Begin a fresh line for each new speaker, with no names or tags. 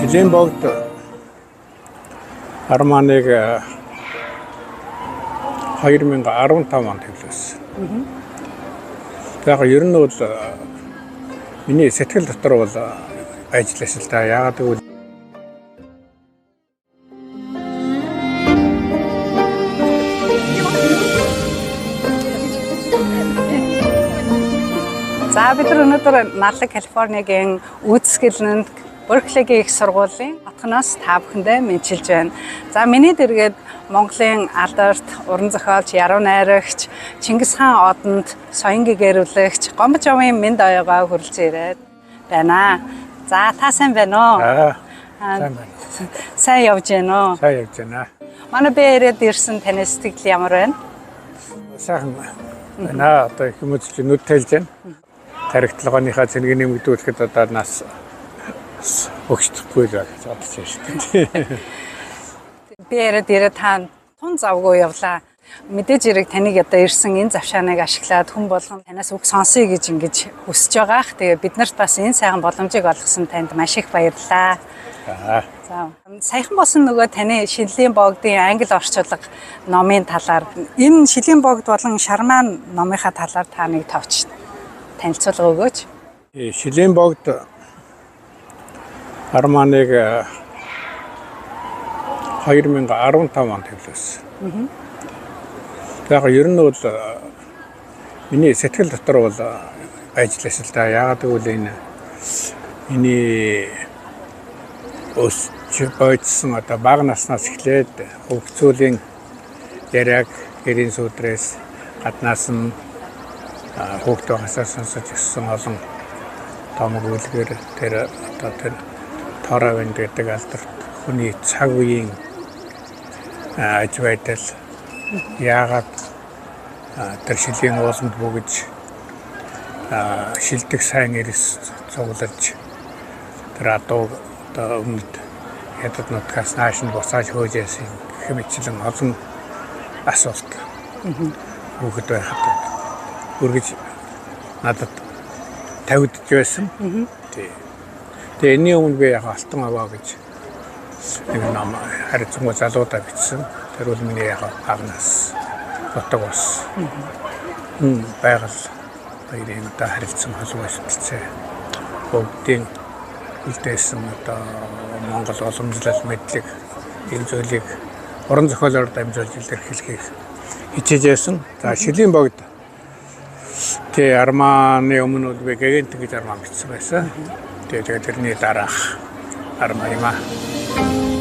Шилийн богд Арманыг 2015 онд хэвлүүлсэн. Яг ер нь бол миний сэтгэл дотор бол ажилласан л да. Яагаад гэвэл
За бид нар өнөөдөр Налаг Калифорнигийн үүсгэлэнд Берклигийн их сургуулийн хотгоноос та бүхэндээ мэдчилж байна. За миний дэргэд Монголын алдарт уран зохиолч, яруу найрагч Чингис хаан одонд соён гэгэрүүлэгч Гомбожовын мэнд оёогоо хүрэлцэн ирээд байна. За та сайн байна уу?
Сайн байна.
Сайн явж байна уу?
Сайн явж байна.
Манай бэ ирээд ирсэн таны сэтгэл ямар байна?
Сайхан байна. Одоо хүмүүс чинь нүд тайлж байна. Тархитлагынхаа цэнийг нэмэгдүүлэхэд одоо нас өгчдөхгүй л гэж бодож байна шүү дээ.
Би яриад ирээд та тун завгүй явлаа. Мэдээж хэрэг таныг одоо ирсэн энэ завшааныг ашиглаад хүн болгон танаас үг сонсъё гэж ингэж хүсэж байгаах. Тэгээ бид нарт бас энэ сайхан боломжийг олгосон танд маш их баярлалаа. За саяхан болсон нөгөө таны Шилийн богдын англи орчуулга номын талаар энэ Шилийн богд болон Шарман номынхаа талаар та нэг товч танилцуулга өгөөч.
Шилийн богд Арманыг 2015 онд хэвлүүлсэн. Яг ер нь бол миний сэтгэл дотор бол ажилласан л да. Яагаад гэвэл энэ миний өсч бойдсон одоо бага наснаас эхлээд хөгцүүлийн яриаг гэрийн сүдрээс гаднаас нь хүүхд байхасаа сонсож өссөн олон томог үлгэр тэр одоо тэр Торовын гэдэг алдарт хүний цаг үеийн аж байдал яагаад тэр шилийн ууланд бөгж шилдэг сайн эрс цуглаж тэр адуу одоо өмнөд хятад нутгаас нааш нь буцааж хөөж яасан гэх мэтчлэн олон асуулт хүүхэд байхад үргэж надад тавигдж байсан. Тэгээ энэний өмнө би яг Алтан аваа гэж нэг ном харилцангуй залуудаа бичсэн. Тэр бол миний яг агнаас нутаг бас байгаль хоёрын одоо харилцан холбоо судалцай. Бүгдийн үлдээсэн одоо Монгол уламжлал мэдлэг энэ зүйлийг уран зохиолоор дамжуулж илэрхийлэхийг хичээж байсан. За Шилийн богд тэгээ Арманы өмнө бол би Гэгэнт гэж арман бичсэн байсан. Тэгээ тэрний дараах арман юм аа.